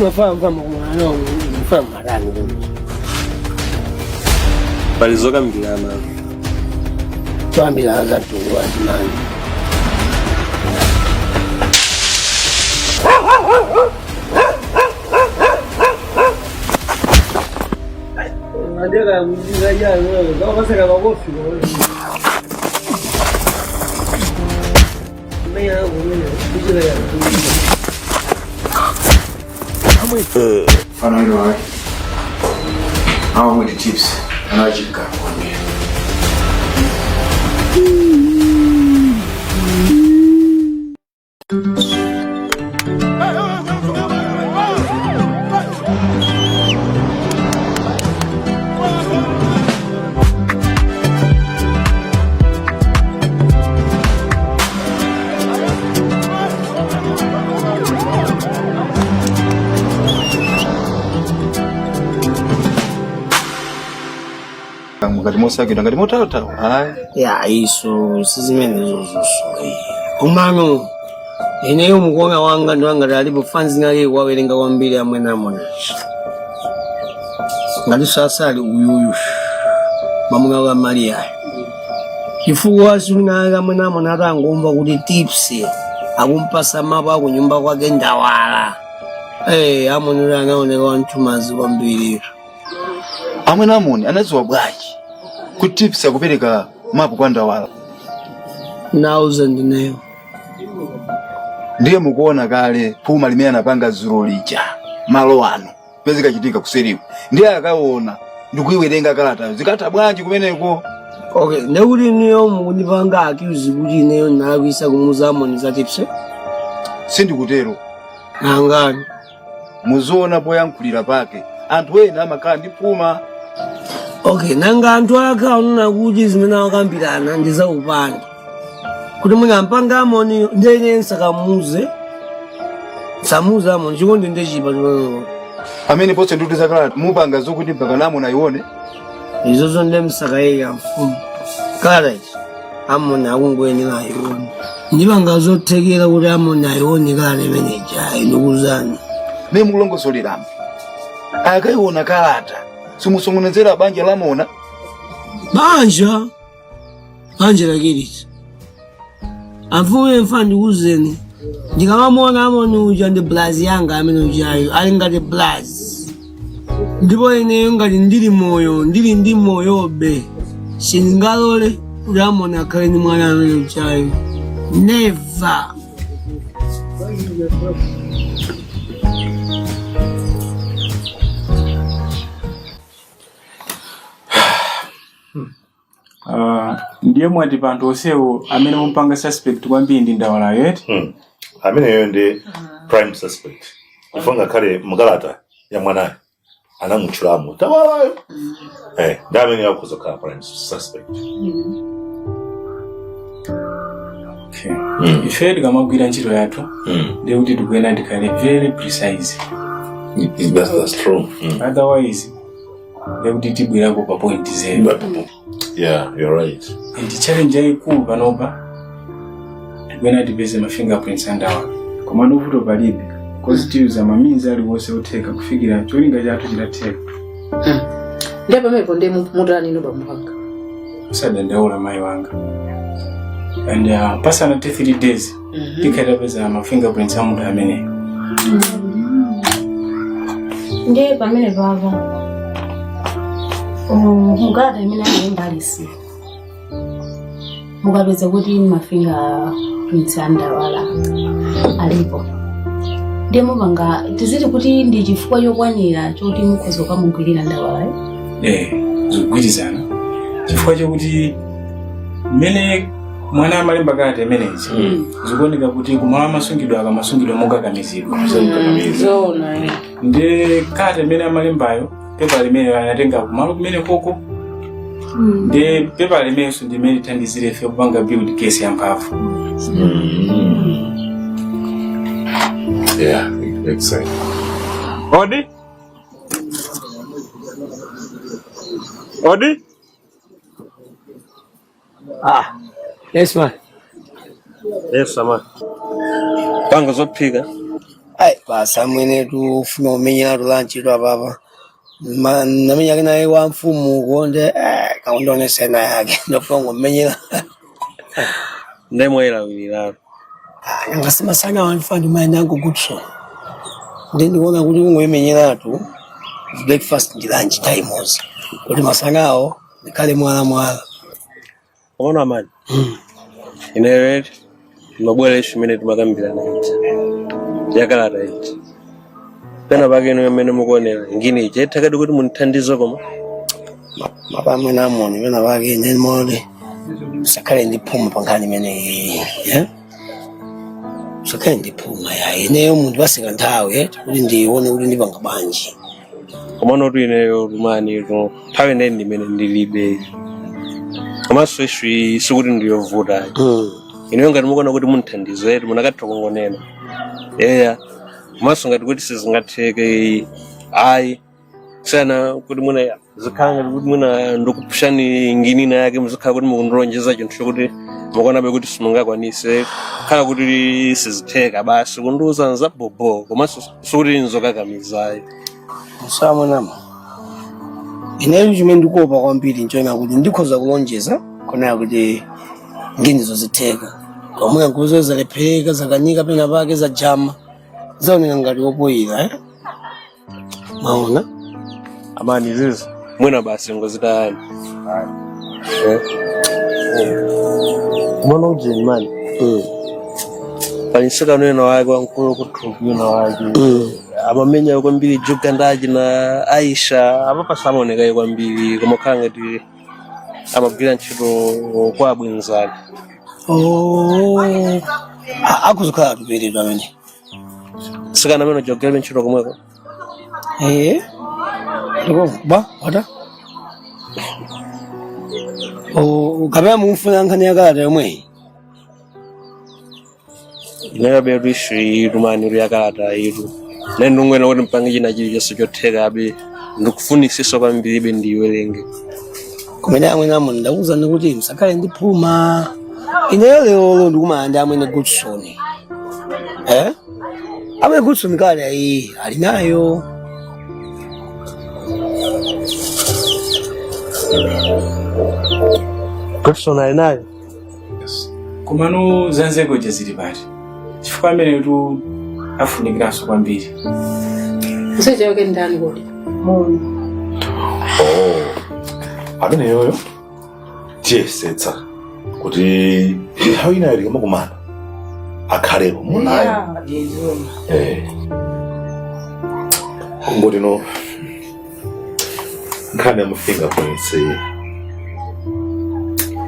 Ndimafuna mfama kumwana mfama matani kuti. Pali zokambirana. Twambira za mtundu wa zimani. Andeka kujiza jana, kama sasa makofi kwa Fana wake awa mwiti tips anachika kwambia. Ngati mosakidwa, ngati motawatawa, hayi. Ya, iso sizimenezozoso. Komano ineyo mukuona wanga ndi wanga alipo fanzi nali wawerenga kwambiri amwene amona. Ngati sasali uyuyu mamuna wa Maria, chifukwa siunali amwene amona atangomva kuti tips akumpasa mapu akunyumba kwake Ndawala. Eh, amoni anaoneka wanthumazi kwambiri. Amwene amoni anadziwa bwanji kuti tips akupereka mapu kwa Ndawala? Nauza ndineyo. Ndiye mukuona kale phuma limene anapanga dzulo lija malo ano pezeka chitika kuseriku, ndiye akaona ndikuiwerenga kalatayo zikatha bwanji kumeneko? Okay, ndekuti ineyo mukundipanga accuse kuti ineyo ndinalakwisa kumuuza amoni za tips? Sindikutero. Nangani? Muziona poyankhulira pake, anthu ena amakhala ndi phuma. Okay, nanga anthu akha onena kuti zimene akambirana ndi zaupande kuti mwina ampanga amoni, ndene nsakamuze samuze amoni chikondi ndechipa chimene Amene potse ndikuti zakalata mupanga zokuti mpaka namona ayione. Izozo nde msakayika mfumu, kalata ichi amoni akungoyenera ayione. Ndipanga zothekera kuti amoni ayione kalata imene ijayi, ndikuzani. Mene mukulongosoleramo, akayiona kalata simusongonezera banja lamona? Banja lakiliti amfumu, mfa ndikuuzeni, ndikamamuona amoni uja ndi blazi yanga amene ujayo ali ngati blazi, ndipo ineyo ngati ndili moyo, ndili ndi moyobe, sindingalole kuti amoni akhale ndi mwana amene ujayo, never. Ndiye mwati pa anthu onsewo amene mumpanga suspect kwambiri ndi Ndawalayo, eti? Ameneyo ndi prime suspect, chifukwa ngakhale mukalata ya mwanayo anamutchulamo Ndawalayo. Ndi amene akhoza kukhala prime suspect. Okay. Ife tikamagwira ntchito yathu, ndiye kuti tikuyenera tikhale very precise. That's true. Otherwise ndiye kuti tibwerako pa point zero. Yeah, you're right. And challenge yayikulu panopa, tikuyenera tipeze ma fingerprints a Ndawala, koma vuto palibe, cause tiyuza ma means aliwonse otheka kufikira cholinga chathu chitatheka. Ndiye pamenepo ndiye mutani ino bambo anga? Usadandaula mayi wanga, and pasanathe 3 days tikhala tapeza ma fingerprints a munthu ameneyo. Ndiye pamene papa mukalata imene analemba alisi, mukapeza kuti ma fingerprints a Ndawala alipo, ndiye mupanga tiziti kuti ndi chifukwa chokwanira choti mukhoza kukamugwirira Ndawalayo? Eh, zikugwirizana, chifukwa chokuti mmene mwana amalemba kalata imeneyi, zikuoneka kuti kumalo amasungidwa akamasungidwa mokakamizidwa. Zoona, eh. Ndi kalata imene amalembayo, pepa limene anatenga kumalo kumene koko, ndi pepa limenso ndimene lithandizire ife kupanga build case yamphamvu. Yeah, makes sense. Odi? Odi? Ah, yes man. Yes, sama. Panga zophika. Ai, basi amwene tufuna kumenyera lunch tu apapa. Namenya naye wa mfumu konde kaundonesa ena yake ndofuna kumenyera. Ndiye mwayilawirirapo. Ngasema sana wanifanya maana yangu Goodson. Ndi ndikuona kuti kungoimenyeratu breakfast ndi lunch times. Kuti masanawo ndikhale mwala mwala. Komano amani. Ineyo mabwera issue imene timakambirana ija. Yakalata ija. Pena pake inu imene mukuonera ngini ija ithakadi kuti mundithandize koma. Mapamwe namoni pena pake ine mole usakhale ndi phuma pa nkhani imeneyi. Eh? Usakhale ndi phuma ya ineyo munthu pasika nthawi kuti ndione kuti ndipanga bwanji. Komano tu ineyo lumani tu nthawi ineyi ndimene ndilibe. Komanso issue iyi sikuti ndiyovuta. Ineyo ngati mukuona kuti mundithandize munakatha kungonena. Eya. Komanso ngati kuti sizingatheke ayi. Kusiyana kuti mwina zikhala ngati kuti mwina ndikupushani ngini ina yake muzikhala kuti mukundilonjeza chinthu chokuti mukuonabe kuti simungakwanise khala kuti sizitheka basi kundiuza nzabobo komanso sikuti nzokakamizayo. Musamwe nama. Ineyo chimene ndikuopa kwambiri nchoona kuti ndikhoza kulonjeza konaya kuti ngini zozitheka. Komwe nkuzo zalephereka zakanika pena pake zajama zaoneka ngati wopoyira eh? Maona? Amani zizo mwina basi ngozitayani. Mwana ujeni mani. Pali msikana wina wake wamkulu kuthupi wina wake. Amamenya kwambiri Jugandaji na Aisha amapasa amaonekayo kwambiri koma khala ngati amagwira ntchito kwa abwenzake. Oh. Akuzikhala atuperedwa amene. Msikana amene ujagwirabe ntchito komweko. Eh? Ndiko ba wata? Oh, kapena mumfuna nkhani yakalata yomwe. Ineyo betu issue itu mani yakalata itu. Nene ndungwena kuti mpange china chilichonse chothekabe ndikufunisisa kwambiri be ndiyiwerenge. Kumene amwene amwe ndakuwuzani kuti msakhale ndi phuma. Ineyo lero ndikumana ndi amwene Goodson. Eh? Amwene Goodson kale ayi ali nayo. Goodson ali nayo. Komano zanzegoja zili pati chifukwa amenetu afunikiranso kwambiri. Mseche ndani kodi? Moni. Oh, ameneyoyo tiyesetsa kuti nthawi inayo tikamakumana akhalepo munayo. Kungoti no nkhani ya fingerprints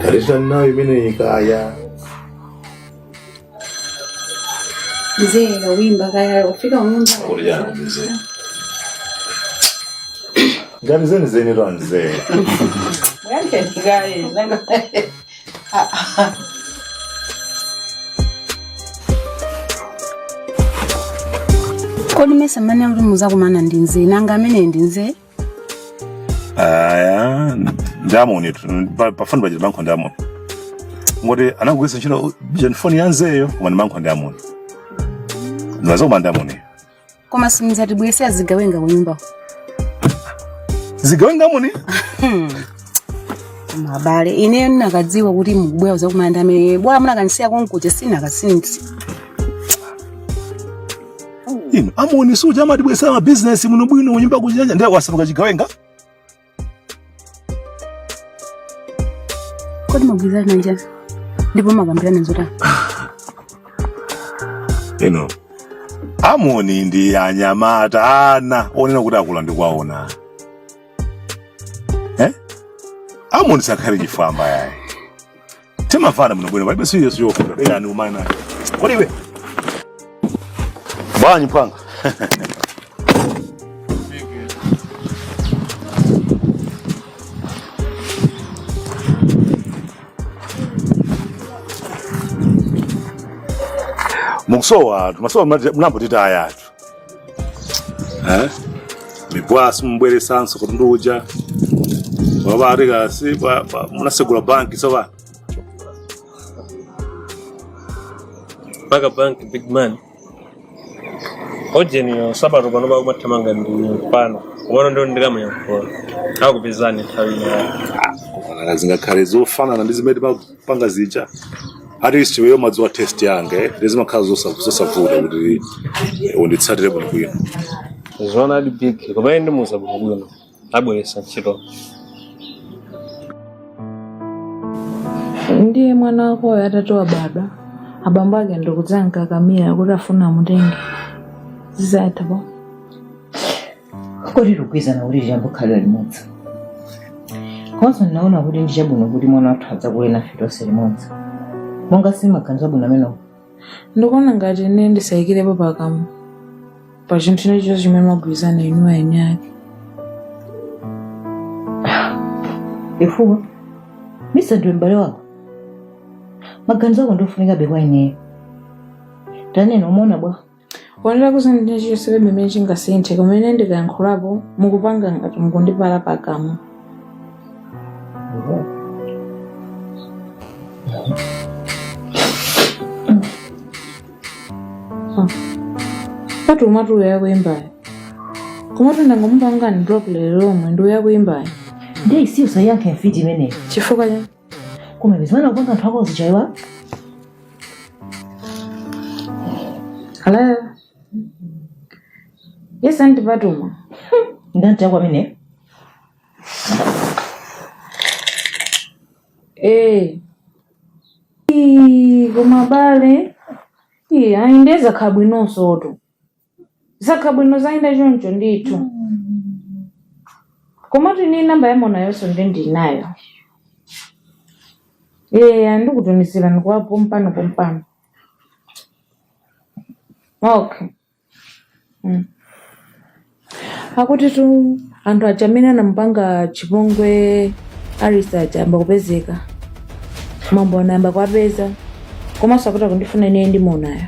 taletani nayo imeneyi kaya. Mzee kawimba kaya ufika munda. Kuti mzee ngati zenizeni to anzee. Muyandikaye. Kodi mese mane kuti muzakumana ndi nzee nanga amene ndi nzee? Aya, ndamoni pafoni pachita mankho ndamoni ngoti anagwiritsa ntchito foni ya nzeyo koma ndi mankho ndamoni ndazokoma ndamoni. Koma simuzatibwesera zigawenga kunyumba. Zigawenga amoni? Koma abale ineyo ndinakadziwa kuti mukubwera kuzakumana ndi amene bora munakandisiya konkuja sinakasinzi. Ino amoni suja amatibwesera mabizinesi muno bwino kunyumba kuchanja ndiye wasamuka chigawenga. Kodi magwirizana njani ndipo makambirana zotani? Ino amoni ndi anyamata ana onena kuti akula ndikuwaona eh? Amoni sakhale chifwamba yayi timafana muno bwino palibe serious yofuta yani umana kodi iwe bwanyi mpwanga. Mukusowa anthu masowa munambotita ayatu eh mibwasi mumbweresanso kuti nduja wabatika si munasegula banki soba Mpaka bank big man. Ojeniyo sapato pano pakumathamanga ndi pano komano ndo ndikamuyankhula akupezani nthawi ina. Koma zingakhale zofanana ndi zimene timapanga zija. At least iweyo umadziwa taste yanga, eh? Ndi zimakhala zosavuta kuti unditsatire bwinobwino. Zoonadi big, koma ine ndimuuza bwinobwino abweretsa ntchito. Ndiye mwana wakoyo atati wabadwa, abambo ake ndikudzamkakamira kuti afuna amutenge, zizatha po? Kodi tikugwirizana kuti tiyambokhalira limodzi? Komanso ndinaona kuti ndi chabwino kuti mwana wathu adzakule nafe tonse limodzi. Monga si maganizo abwino amenewo? Ndikuona ngati ine ndisayikirepo pakamwa pa chinthu chilichonse chimene mwagwirizana inu eni ake. Chifukwa misa ndiwe m'bale wako, maganizo ako ndiofunikabe kwa ineyo. Tanena, umaona bwa? Kuonera kusintha chilichonse palibe chimene chingasinthe, koma ine ndikayankhulapo mukupanga ngati mukundipala pakamwa. Patu umati uyo akuimbayo, komatu ndangomupanga drop lero lomwe ndi uyo akuimbayo. Ndiye isiyo, usayankhe mfiti imeneyo. Chifukwa cha Koma zimene akupanga anthu ako zichaiwa. Hello. Yes, Auntie Patuma. Ndi anti ako ameneyo. Eh. Ii, koma bale. Ii, ayi ndiye zakhala bwinonsotu. Zakhala bwino, zayenda choncho ndithu. Komatu ine namba ya Monayonso ndi ndinayo. Eh, ndikutumizirani kwa pompano pompano. Okay. Akuti tu anthu aja amene anamupanga chipongwe Alice aja ayamba kupezeka. Mambo anayamba kuwapeza. Komanso akuti akundifuna ine ndi Monayo.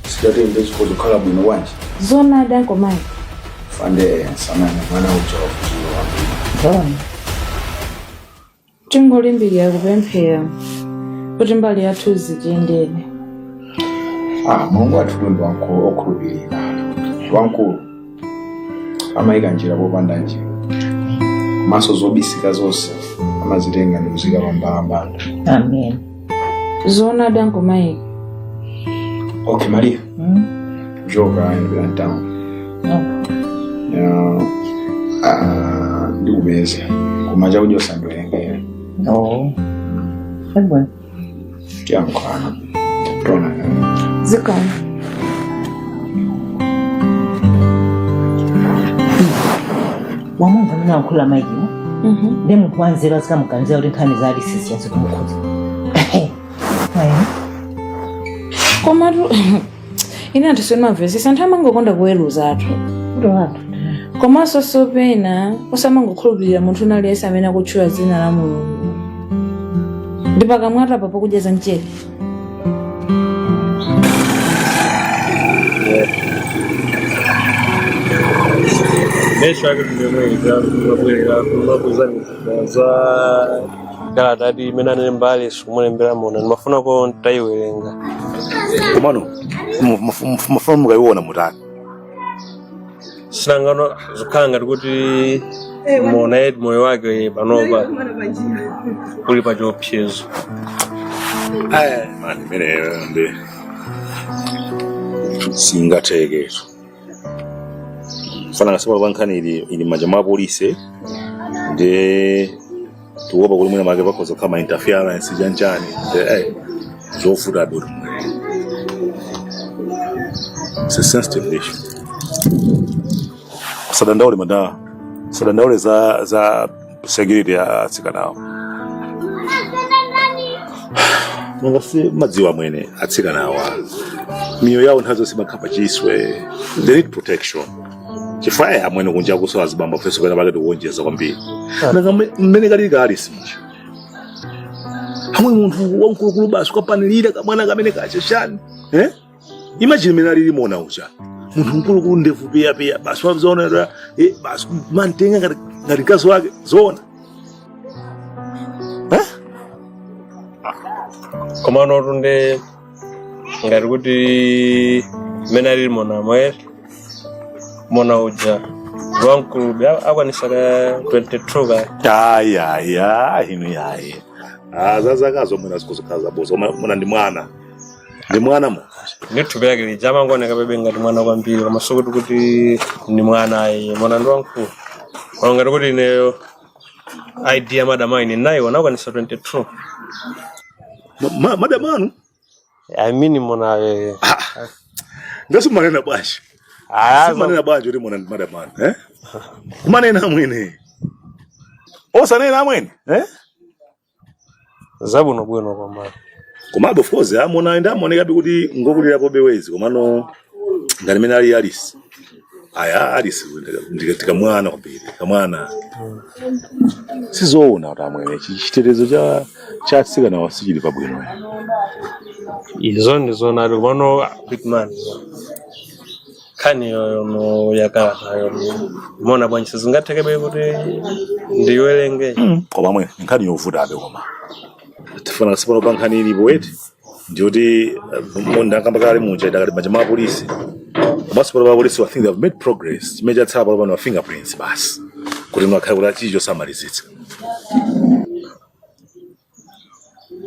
Sitatende zikhoza kukhala bwino bwanji? Zoonadi, Uncle Mike. Fande samene mwana uja wafuziwa kwambiri. Tingolimbikira kupemphera kuti mbali yathu zitiyendere. Ah, Mulungu wathu ndi wamkulu, okhulupirika, wamkulu, amayika njira popanda njira, komanso zobisika zonse amazitenga ndi kuziika pambalambanda. Amen. Zoonadi, Uncle Mike. Okay, Maria. Kuchoka ndipita mtown. Okay. Ah, ndikupeza koma chakudya usandiwerengere. Oh. Chabwino. Tiyankhulana tona. Zikomo. Wamumva mmene ayankhula Mikewo? Ndi munthu wanzeru, azikamuganizira kuti nkhani za Alice zija zikumukhudza. Komatu ine anthu sindimamvetsetsa, anthu amangokonda kuweruza athu. Kuto anthu. Komanso sopena osamangokhulupirira munthu wina aliyense amene akutchula dzina la Mulungu. Ndi pakamwatu apa pakudya za mchere. Mesho ake ndimwe kumabuzani za kalata ati imene analemba Alice kumulembera Mona, ndimafuna ko ntayiwerenga. Komano mafuna mukayiona mutani? Sinangano zikhala ngati kuti Mona yeti moyo wake panopa uli pa chiopsezo. Mani imeneyo ndi singatheketu fana ngasema pa nkhani ili m'manja mwa polisi, ndi tikuopa kuti mwina make pakhoza kukhala ma interference chanchani, ndi zovutabe kuti mwene. It's a sensitive issue. Sadandaule mada, sadandaule za security ya atsikanawo. Monga si madziwa mwene, atsikanawa miyoyo yawo nthawi zonse imakhala pachiswe. They need protection chifukwa amwene kunja kuso azibambo feso pena pake tikuonjeza kwambiri. Nanga mmene kalili kali simucha amwe munthu wamkulukulu basi ukapanilira kamwana kamene kachashani, eh? Imagine mmene alili Mona uja, munthu mkulukulu, ndevu peyapeya, basi wazoona, basi mantenga ngati mkazi wake, zoona, eh? Komano tunde ngati kuti mmene alili Monamo eti. Mona uja wamkulu akwanisa ka 22 ka. Ayi ayi ayi inu ayi. Ah, zazakazo mwina zikuzokhala zaboza. Koma mona ndi mwana. Ndi mwana mo. Ndi thupi lake lija amangooneka bebe ngati mwana kwambiri koma sikuti kuti ndi mwana ayi mona ndi wamkulu. Koma ngati kuti ineyo ID ya madam ine nayiona akwanisa 22. Madam anu? I mean mona eh. Nde simanena bwanji. Ah, Simanena bwanji kuti mona ndi madam anu, eh? Kumanena amwene. Osanena amwene, eh? Zabwino bwino koma. Komabe of course amona ndi amaonekabe kuti ngokulirapo bewezi komano ngati mene ali Alice. Aya Alice ndikamwana kwambiri, kamwana. Sizoona kuti amwene chitetezo cha atsikana sichili pabwino. Izo ndizona komano big man. Nkhani yono yakalatayo mona bwanji sizingathekebe kuti ndiwerenge. Koma amwene nkhani yovutabe koma. Tifuna sipano pa nkhani ilipo eti ndiyoti ndakamba kale muja idakali manja mwa apolisi. Komanso pano pa apolisi I think they have made progress. Chimene chatsala pano pano fingerprints basi. Kuti mwakhale kuti achicho samalizitsa.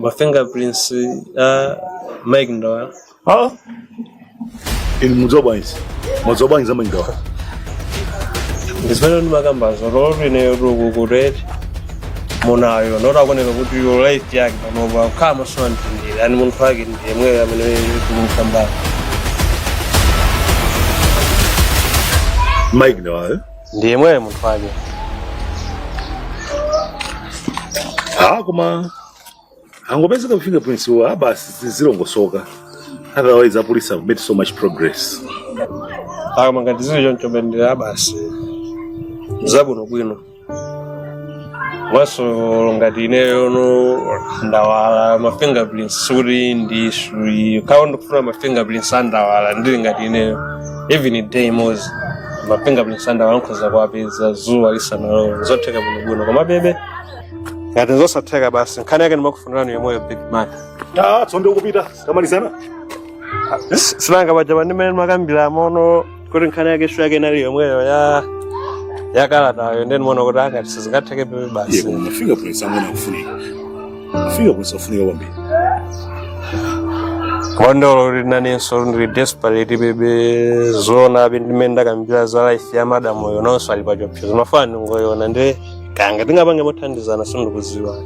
Ma fingerprints a Mike Ndawala. Ah? Inu mudziwa bwanji? Mudziwa bwanji za Mike Ndawala? Ndizimene ndimakambazo lolo ineyo tukukureti monayo notakoneka kuti yo life yake panopa kukhala maso amtendere ani munthu wake ndi yemweyo amene tikumukambako. Mike Ndawala. Ndi yemweyo munthu wake. Ah, koma angopezeka fingerprints wa basi zilongosoka. Otherwise apolisi have made so much progress. Akoma ngati zili choncho bendera basi zabwino bwino. Maso ngati ineyo no ndawala ma fingerprints sikuti ndi issue kawo ndikufuna ma fingerprints andawala ndili ngati ineyo even day imodzi ma fingerprints andawala nkhoza kuwapeza zuwa lisanalowe zotheka bwino bwino koma bebe ngati zosatheka basi nkhani yake ndimakufunirani yomweyo big man. Ah, tsondo ukupita tamalizana. Sinanga paja pandimene makambira mono kuti nkhani yake issue yake inali yomweyo ya yakalatayo ndeni mono kuti akati sizingatheke bebe Iye basi. koma ma fingerprints amene akufunika. Ma fingerprints akufunika kwambiri. Kondolo kuti nanenso ndili desperate bebe zona abe ndimene ndakambira za life ya madamoyo nonso ali pachiopsezo mafani ngoyona ndi kanga tingapange mothandizana sindikuziwa.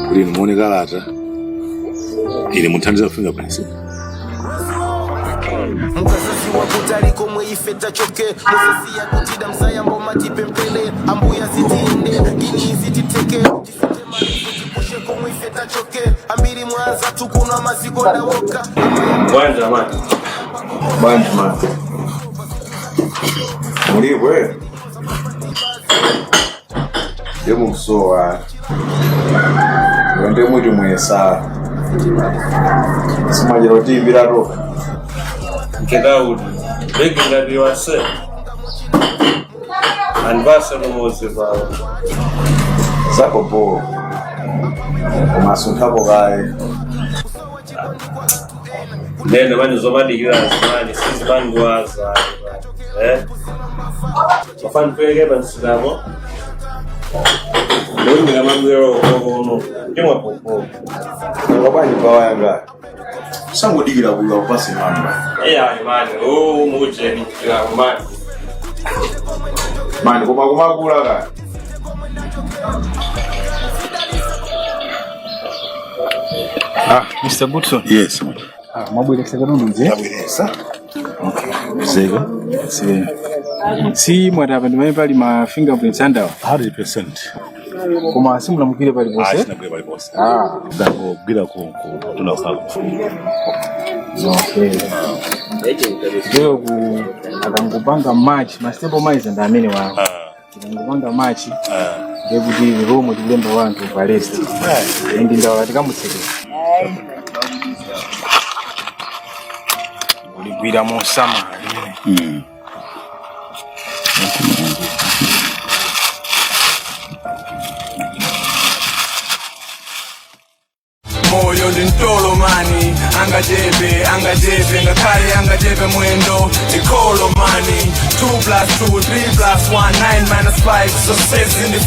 Kuti inu muone kalata ine muthandiza fingerprints. Mukazaziwa kutali komwe ife tachoke musasiya kutida mzayambo matipempele ambuya zitiende ngini zititeke tisite marefu tipushe komwe ife tachoke ambiri mwanza tukunwa maziko ndawoka. Bwanja man. Bwanji man. Mulipo eh? Ndimukusowa. Wende mwiti mwesa. Simajira utiimbira toka. Get out. Big ngati wase. Andivase kumuzi pawo. Zako po. Umasunthapo kaye. Nene mani zomadikira zimani sizimandiwaza. Eh? Mafani peleke pansilamo. Ndikuti ndikamabwera ukono. Ndimwa popo. Nanga bwanji pawa yanga. Sangodikira kuya upase mani. Eya mani, oh mujeni kila mani. Mani koma kumakula kaya. Ah, Mr. Goodson. Yes. Ah, mwabweretsa katundu nje? Ndabweretsa. Okay. Zeka. Si. Si mwatapa ndi pamene pali ma fingerprints andawa. 100%. Koma simunamugwire paliponse. Ah, sinagwire paliponse. Ah. Ndangogwira ku tuna usako. Okay. Ndiyo ku akangopanga match, ma step maiza ndi amene wawo. Akangopanga match. Ndiye kuti romo tikulemba warrant of arrest. Ndi ndawala tikamutsekera. Kuligwira mosamala limene. Moyo Ineyo ndi mtolo mani, angachepe angachepe, ngakhale angachepe mwendo ndikholo mani. 2 plus 2, 3 plus 1, 9 minus 5, so sezi ndi